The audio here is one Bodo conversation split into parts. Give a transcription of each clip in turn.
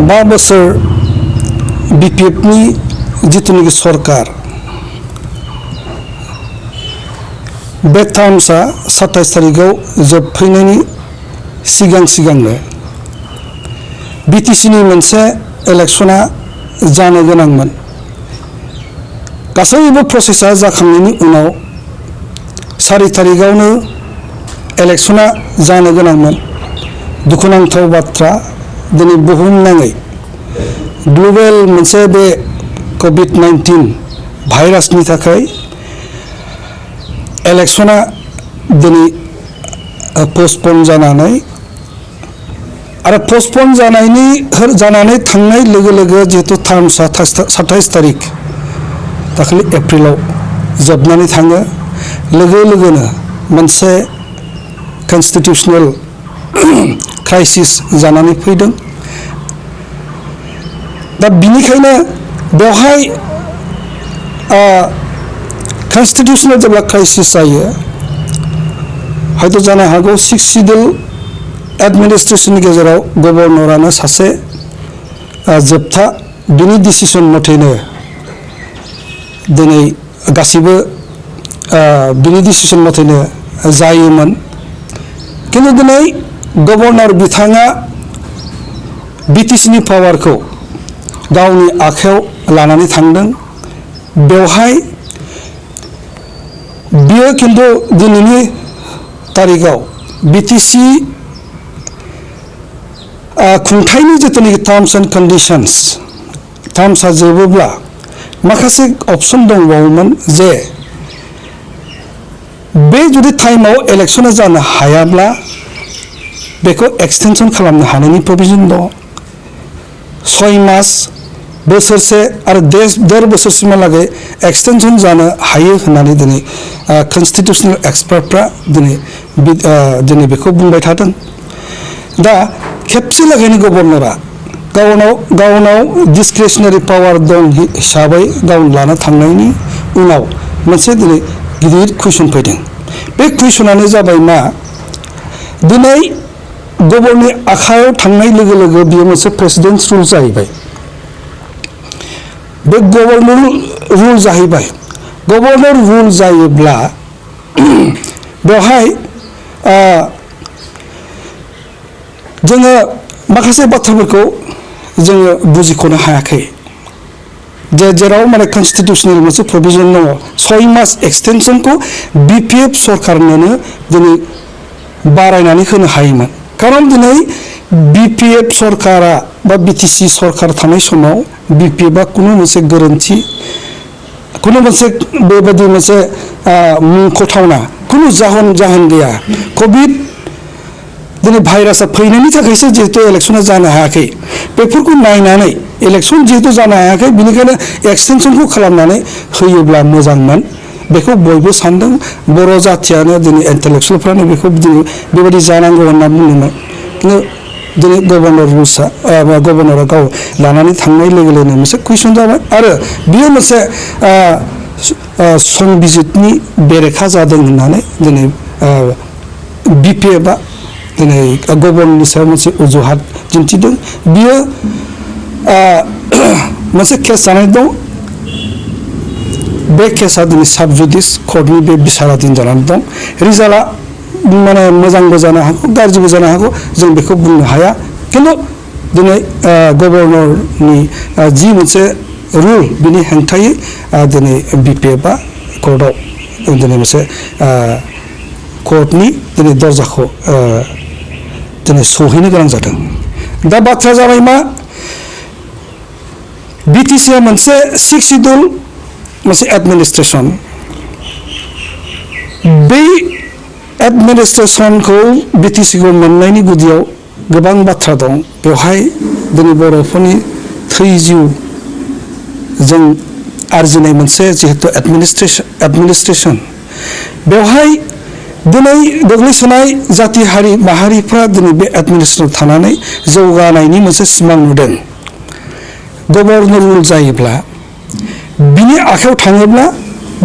5 बोसोर BPF नि जितुनिखि सरकार बे टार्मसा 27 तारिखआव जोबफैनायनि सिगांनो BTC नि मोनसे इलेक्शना जानो गोनांमोन। गासैबो प्रसेसा जाखांनायनि उनाव 4 तारिखआवनो इलेक्शना जानो गोनांमोन। दुखुनांथाव बाथ्रा दिनै बुहुमनाङै ग्लबेल मोनसे बे COVID-19 भाइरासनि थाखाय इलेक्शना दिनै पोस्टपोन जानानै आरो पोस्टपोन जानानै थांनाय लोगो जिहेतु टार्मसा 27 तारिख दाखालि एप्रिलाव जोबनानै थाङो लोगोनो मोनसे कन्स्टिट्यूशनल क्राइसिस जानानै फैदों। दा बिनिखायनो बेवहाय कन्स्टिट्यूशनल जेब्ला क्राइसिस जायो हयथ' जानो हागौ 6 सिडिउल एडमिनिस्ट्रेशननि गेजेराव गवर्नरानो सासे जोबथा बिनि डिसिसन मथेनो दिनै गासिबो बिनि डिसिसन मथेनो जायोमोन। किन्तु दिनै गवर्नर बिथाङा BTC नि पावारखौ गावनि आखायाव लानानै थांदों। बेवहाय बियो किन्तु दिनैनि तारिखआव BTC खुंथायनि जितुनिखि टार्म्स एन्ड कन्डिशन्स टार्म्सआ जोबोब्ला माखासे अपसन दंबावोमोन जे बे जुदि टाइमाव इलेक्शना जानो हायाब्ला बेखौ एक्सटेनसन खालामनो हानायनि प्रभिजन दं। 6 मास बोसोरसे आरो 1.5 बोसोरसिमहालागै एक्सटेनसन जानो हायो होननानै दिनै कन्स्टिट्यूशनल एक्सपार्टफ्रा दिनै बेखौ बुंबाय थादों। दा खेबसे लागैनो गवर्नरा गावनाव डिसक्रिशनारि पावार दं हिसाबै गाव लाना थांनायनि उनाव मोनसे दिनै गिदिर कुइसन फैदों। बे कुइसनानो जाबाय मा दिनै गवर्नरनि आखायाव थांनाय लोगो बियो मोनसे प्रेसिडेन्टस रुल जाहैबाय। बे गवर्नर रुल जाहैबाय। गवर्नर रुल जायोब्ला बेवहाय जोङो माखासे बाथ्राफोरखौ जोङो बुजिख'नो हायाखै जेराव माने कन्स्टिट्यूशनल मोनसे प्रभिजन दङ 6 मास एक्सटेनसनखौ BPF सरकारनोनो दिनै बारायनानै होनो हायोमोन। खारन दिनै BPF सरकारा बा BTC सरकार थानाय समाव BPFआ कुनु मोनसे गोरोन्थि कुनु मोनसे बेबायदि मोनसे मुंख'थावना कुनु जाहोन गैया। कोविड दिनै भाइरासआ फैनायनि थाखायसो जिहेतु इलेक्शना जानो हायाखै। बेफोरखौ नायनानै इलेक्शन जिहेतु जानो हायाखै बिनिखायनो एक्सटेनसनखौ खालामनानै होयोब्ला मोजांमोन बेखौ बयबो सानदों। बर' जाथियानो दिनै इन्टेलेक्सुयेलफ्रानो बेखौ दिनै बेबायदि जानांगौ होनना बुंदोंमोन। किन्तु दिनै गवर्नरा गाव लानानै थांनाय लोगो मोनसे कुइसन जाबाय आरो बियो मोनसे संबिजितनि बेरेखा जादों होननानै दिनै BPFआ दिनै गवर्नरनि सायाव मोनसे अजुहात दिन्थिदों। बियो मोनसे केस जानाय दं। बे केसा दिनै साब जुडिस कर्टनि बे बिसाराधीन जानानै दं। रिजाल्टआ माने मोजांबो जानो हागौ गाज्रिबो जानो हागौ जों बेखौ बुंनो हाया। किन्तु दिनै गवर्नरनि जि मोनसे रुल बिनि हेंथायै दिनै BPFआ कर्टआव दिनै मोनसे कर्टनि दिनै दरजाखौ दिनै सौहैनो गोनां जादों। दा बाथ्राया जाबाय मा BTCआ मोनसे 6 सिडिउल मोनसे एडमिनिस्ट्रेशन। बै एडमिनिस्ट्रेशनखौ BTCखौ मोननायनि गुदियाव गोबां बाथ्रा दं। बेवहाय दिनै बर'फोरनि थै जिउ जों आरजिनाय मोनसे जिहेतु एडमिनिस्ट्रेशन बेवहाय दिनै गोग्लैसोनाय जाति हारि माहारिफ्रा दिनै बे एडमिनिस्ट्रेशनाव थानानै जौगानायनि मोनसे सिमां नुदों। गवर्नर रुल जायोब्ला बिनि आखायाव थाङोब्ला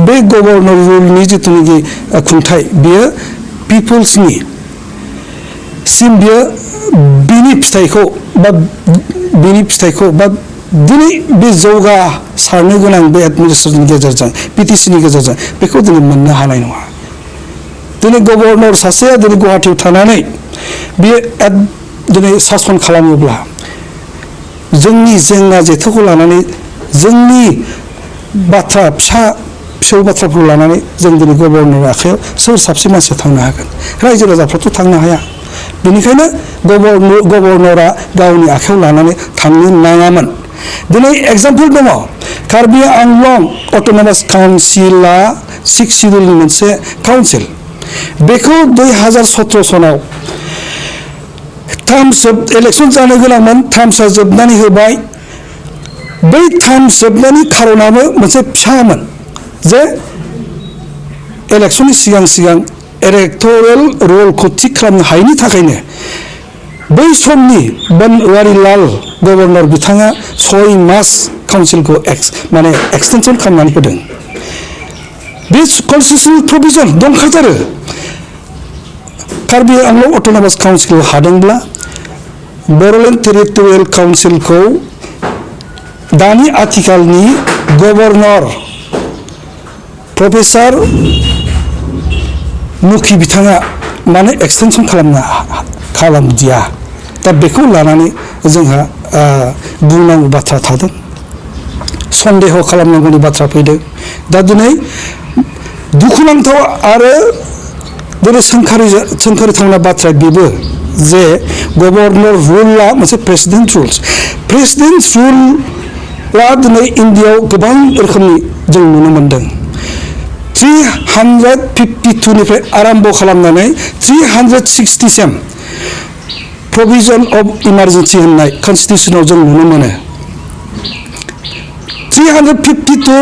बे गवर्नर रुलनि जितुनिखि खुंथाय बियो पिपल्सनि सिम बियो बिनि फिथाइखौ बा दिनै बे जौगासारनो गोनां बे एडमिनिस्ट्रेसननि गेजेरजों पिटिसिनि गेजेरजों बेखौ दिनै मोननो हानाय नङा। दिनै गभर्नर सासेया दिनै गुवाहाटियाव थानानै बियो दिनै सासन खालामोब्ला जोंनि जेंना जेथोखौ लानानै जोंनि बाथ्रा फिसौ बाथ्राफोरखौ लानानै जों दिनै गभर्नर आखायाव सोर साबसे मानसिया थांनो हागोन? रायजो राजाफ्राथ' थांनो हाया। बेनिखायनो गभर्नरा गावनि आखायाव लानानै थांनो नाङामोन। दिनै एग्जाम्पल दङ, कार्बि आंलं अट'नमास काउन्सिला 6 सिडुलनि मोनसे काउन्सिल। बेखौ 2017 सनाव इलेक्सन जानो गोनांमोन, टार्मसआ जोबनानै होबाय। बै टार्म जोबनायनि खारनाबो मोनसे फिसामोन जे इलेक्सननि सिगां इलेक्टरेल रलखौ थिग खालामनो हायैनि थाखायनो बै समनि बनवारीलाल गभर्नर बिथाङा 6 मास काउन्सिलखौ एक्सटेनसन खालामनानै होदों। बे constitutional provision दंखाथारो। Karbi Anglong autonomous काउन्सिलखौ हादोंब्ला Bodoland territorial काउन्सिलखौ दानि आथिखालनि गभर्नर प्रफेसार मुखि बिथाङा मानो एक्सटेनसन खालामदिया? दा बेखौ लानानै जोंहा बुंनांगौ बाथ्रा थादों, सन्देह खालामनांगौनि बाथ्रा फैदों। दा दिनै दुखुनांथाव आरो दिनै सोंखारिथावना बाथ्रा बेबो जे गभर्नर रुलआ मोनसे प्रेसिडेन्ट रुल्स। प्रेसिडेन्ट रुलआ दिनै इन्डियायाव गोबां रोखोमनि जों नुनो मोनदों। 352निफ्राय आरम्भ खालामनानै 360 प्रभिजन अफ इमारजेन्सि होननाय कनस्टिटिउसनाव जों नुनो मोनो। 352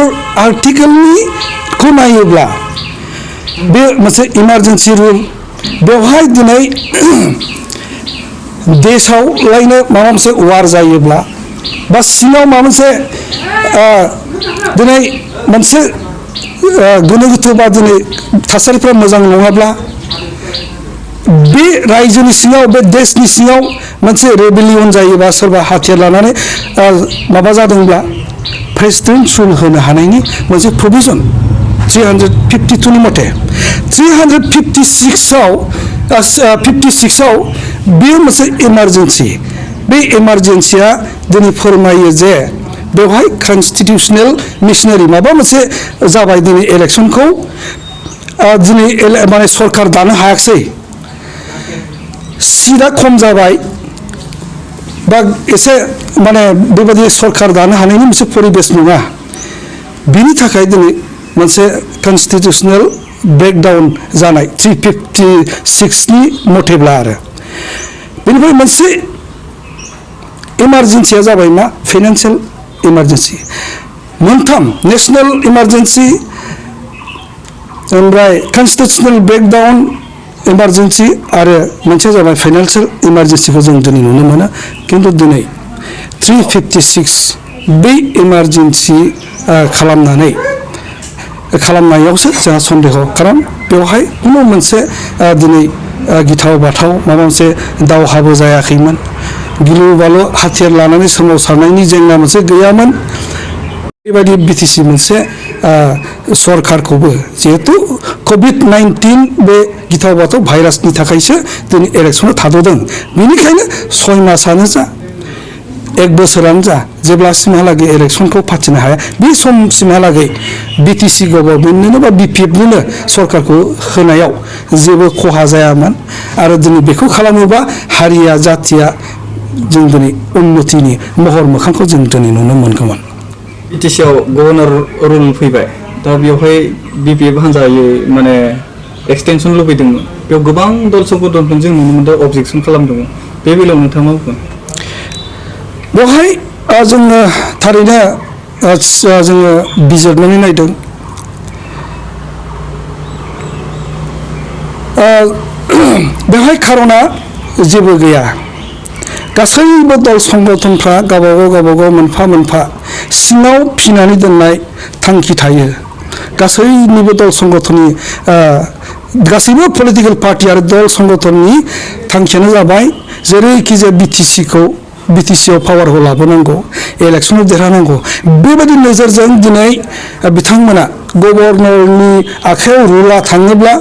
आर्टिकेलनिखौ नायोब्ला बे मोनसे इमारजेन्सि रुल। बेवहाय दिनै देशआव लायनो माबा मोनसे वार जायोब्ला बा सिङाव माबा मोनसे दिनै मोनसे गोनो गोथो बा दिनै थासारिफ्रा मोजां नङाब्ला बे रायजोनि सिङाव बे देशनि सिङाव मोनसे रेबेलियन जायोबा सोरबा हाथियार लानानै माबा जादोंब्ला प्रेसिडेन्ट रुल होनो हानायनि मोनसे प्रभिजन 352नि मथे। 356आव बेयो मोनसे इमारजेन्सि। बे इमारजेन्सिया दिनै फोरमायो जे बेवहाय कनस्टिटिउसनेल मिशनारि माबा मोनसे जाबाय। दिनै इलेक्सनखौ दिनै सरकार दानो हायाखिसै, सिटआ खम जाबाय बा एसे बेबायदि सरकार दानो हानायनि मोनसे परिबेस नङा। बिनि थाखाय दिनै मोनसे कनस्टिटिउसनेल ब्रेकडाउन जानाय 356नि मथेब्ला आरो बेनिफ्राय मोनसे इमारजेन्सिया जाबाय मा? Financial emergency. मोनथाम नेशनेल इमारजेन्सि, ओमफ्राय कनस्टिटिउसनेल ब्रेकडाउन इमारजेन्सि आरो मोनसे जाबाय फाइनान्सियेल इमारजेन्सिखौ जों दिनै नुनो मोनो। खिन्थु दिनै 356 बै इमारजेन्सि खालामनायावसो जोंहा सन्देह, खारन बेवहाय खुनु मोनसे दिनै गिथाव बाथाव माबा मोनसे दावहाबो जायाखैमोन, गिलु बालु हाथियार लानानै सोमावसारनायनि जेंना मोनसे गैयामोन। बेबायदि बिटिसि मोनसे सरकारखौबो जिहेतु कभिड-19 बे गिथाव बाथाव भाइरासनि थाखायसो दिनै इलेक्सनाव थाद'दों। बेनिखायनो 6 मासानो जा 1 बोसोरानो जा जेब्लासिमहालागै इलेक्सनखौ फाथिनो हाया बे समसिमहालागै बिटिसि गभर्नमेन्टनो बा BPFनो सरकारखौ होनायाव जेबो खहा जायामोन। आरो दिनै बेखौ खालामोबा हारिया जाथिया जों दिनै उन्नतिनि महर मोखांखौ जों दिनै नुनो मोनगौमोन। बिटिसिआव गभर्नर रुल फैबाय, दा बेवहाय BPF हान्जायै एक्सटेनसन लुबैदोंमोन। बेयाव गोबां दल संगठनखौ जों नुनो मोनदों अबजेक्सन खालामदोंमोन। बे बेलायाव नोंथाङा मा बुंगोन? बेवहाय जोङो थारैनो जोङो बिजिरनानै नायदों। बेवहाय खारना जेबो गैया। गासैबो दल संगठनफ्रा गावबागाव मोनफा मोनफा सिङाव फिनानै दोननाय थांखि थायो। गासैनिबो दल संगठननि गासैबो पलिटिकेल पार्टि आरो दल संगठननि थांखियानो जाबाय जेरैखि जाया बिटिसिआव पावारखौ लाबोनांगौ, इलेक्सनाव देरहानांगौ, बेबायदि नोजोरजों दिनै बिथांमोना गभर्नरनि आखायाव रुला थाङोब्ला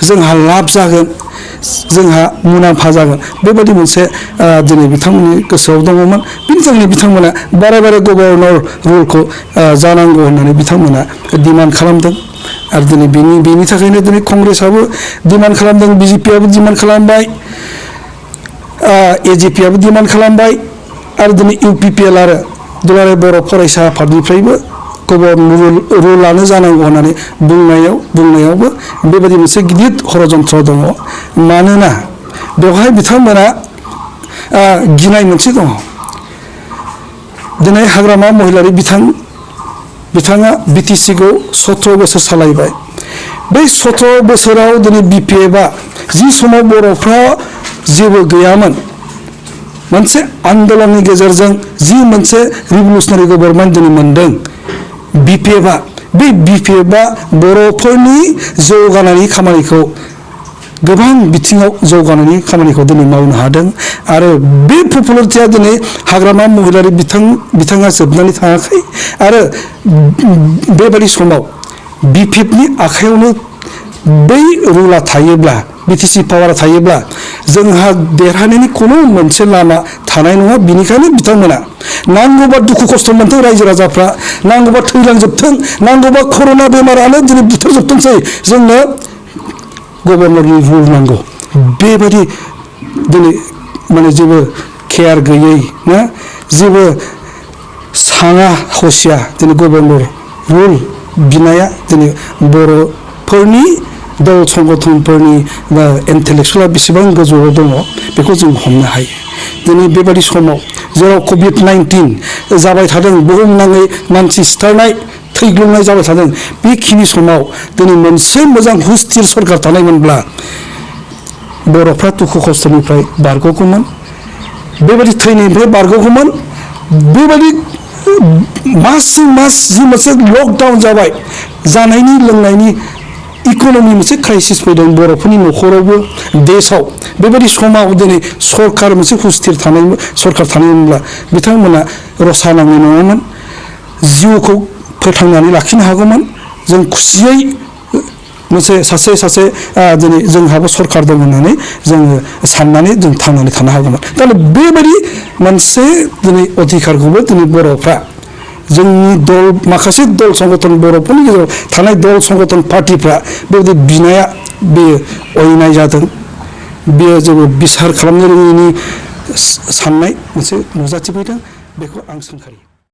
जोंहा लाब जागोन, जोंहा मुलाम्फा जागोन, बेबायदि मोनसे दिनै बिथांमोननि गोसोआव दङमोन। बिनि थाखायनो बिथांमोना बारे बारे गभर्नर रुलखौ जानांगौ होननानै बिथांमोना डिमान्ड खालामदों। आरो दिनै बेनि थाखायनो दिनै कंग्रेसआबो डिमान्ड खालामदों, बिजेपिआबो डिमान्ड खालामबाय, एजिपिआबो डिमान्ड खालामबाय, आरो दिनै इउपिपिएल आरो दुलाराय बर' फरायसा आफादनिफ्रायबो गभर्नर रुलानो जानांगौ होननानै बुंनायावबो बेबायदि मोनसे गिदिर षड़यन्त्र दङ। मानोना बेवहाय बिथांमोना गिनाय मोनसे दङ। दिनै हाग्रामा महिलारि बिथाङा बिटिसिखौ 17 बोसोर सालायबाय। बै 17 बोसोराव दिनै बिपिएफआ जि समाव बर'फ्रा जेबो गैयामोन, मोनसे आन्दलननि गेजेरजों जि मोनसे रिभलुसनारि गभर्नमेन्ट दिनै मोनदों बिपिएफआ, बे बिपिएफआ बर'फोरनि जौगानायनि खामानिखौ, गोबां बिथिङाव जौगानायनि खामानिखौ दिनै मावनो हादों। आरो बे पपुलारिटिया दिनै हाग्रामा महिलारि बिथाङा जोबनानै थाङाखै। आरो बेबायदि समाव बिपिएफनि आखायावनो बै रुला थायोब्ला, बिटिसि पावारा थायोब्ला जोंहा देरहानायनि खुनु मोनसे लामा थानाय नङा। बिनिखायनो बिथांमोना नांगौबा दुखु खस्थ' मोनथों रायजो राजाफ्रा, नांगौबा थैलांजोबथों, नांगौबा कर'ना बेमारानो दिनै बुथारजोबथोंसै, जोंनो गभर्नरनि रुल नांगौ, बेबायदि दिनै माने जेबो केयार गैयै ना, जेबो साङा हसिया दिनै गभर्नर रुल बिनाया दिनै बर'फोरनि दल संगठनफोरनि बा इन्टेलेक्सुवेला बेसेबां गोजौआव दङ बेखौ जों हमनो हायो। दिनै बेबायदि समाव जेराव कभिड-19 जाबाय थादों, बुहुमनाङै मानसि सिथारनाय, थैग्लुंनाय जाबाय थादों, बेखिनि समाव दिनै मोनसे मोजां हुस्थिर सरकार थानायमोनब्ला बर'फ्रा दुखु खस्थ'निफ्राय बारग'गौमोन, बेबायदि थैनायनिफ्राय बारग'गौमोन। बेबायदि मासजों मास जि मोनसे लकडाउन जाबाय, जानायनि लोंनायनि इक'नमि मोनसे क्राइसिस फैदों बर'फोरनि न'खरावबो, देशआव। बेबायदि समाव दिनै सरकार मोनसे हुस्थिर सरकार थानायमोनब्ला बिथांमोना रसा नांनाय नङामोन, जिउखौ फोथांनानै लाखिनो हागौमोन। जों खुसियै मोनसे सासे दिनै जोंहाबो सरकार दं होननानै जोङो साननानै जों थांनानै थानो हागौमोन। दा बेबायदि मोनसे दिनै अधिकारखौबो दिनै बर'फ्रा, जोंनि दल, माखासे दल संगठन, बर'फोरनि गेजेराव थानाय दल संगठन पार्टिफ्रा बेबायदि बिनाया बेयो अयनाय जादों, बेयो जेबो बिसार खालामनो रोङैनि साननाय मोनसे नुजाथिफैदों, बेखौ आं सोंखारियो।